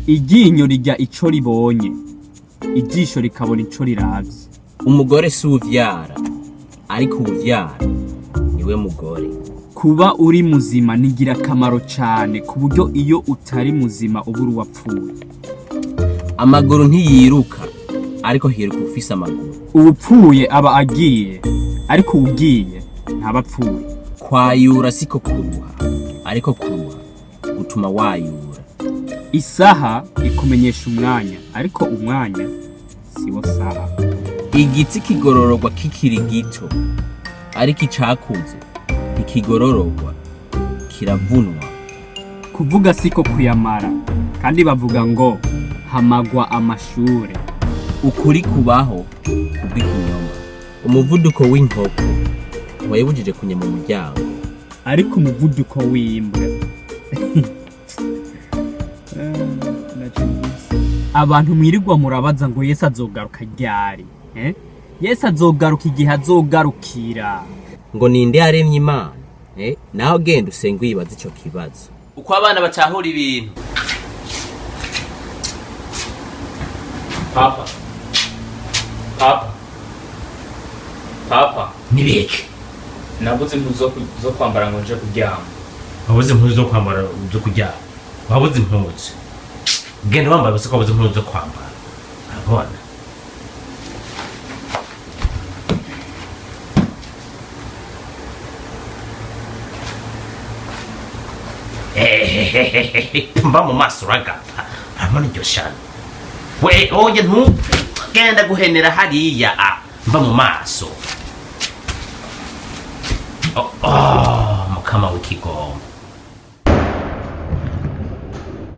Iryinyo rirya ico ribonye, ijisho rikabona ico riravye. Umugore si uvyara, ariko uwuvyara niwe mugore. Kuba uri muzima ni ingirakamaro cane ku buryo iyo utari muzima uba uri uwapfuye. Amaguru ntiyiruka, ariko hiruka uwufise amaguru. Uwupfuye aba agiye, ariko uwugiye ntaba apfuye. Kwayura siko kuruha, ariko kuruha gutuma wayura. Isaha ikumenyesha umwanya, ariko umwanya siwo saha. Igiti kigorororwa kikiri gito, ariko icakuze ntikigorororwa, kiravunwa. Kuvuga siko kuyamara, kandi bavuga ngo hamagwa amashure. Ukuri kubaho kubw'ikinyoma. Umuvuduko w'inkoko ntiwayibujije kunyama umuryango. Ariko umuvuduko w'imbwa. Abantu mwirirwa murabaza ngo Yesu azogaruka ryari? Eh? Yesu azogaruka igihe azogarukira. Ngo ninde yaremye Imana? Eh? Nawe genda usenge wibaze ico kibazo. Uko abana batahura ibintu. Papa. Papa. Papa. Nibiki? Nabuze impuzu zo kwambara ngo nje kuryama. Wabuze impuzu zo kwambara zo kuryama? Wabuze impuzu? Genda wambaye ubusa ko wabuze impuzu zo kwambara. Urabona? Ehehehehe, mva mu maso uragapfa. Urabona iryo shano? We oye ntupfe. Genda guhenera hariya. Ah, mva mu maso. Oh, oh, mukama w'ikigongwe.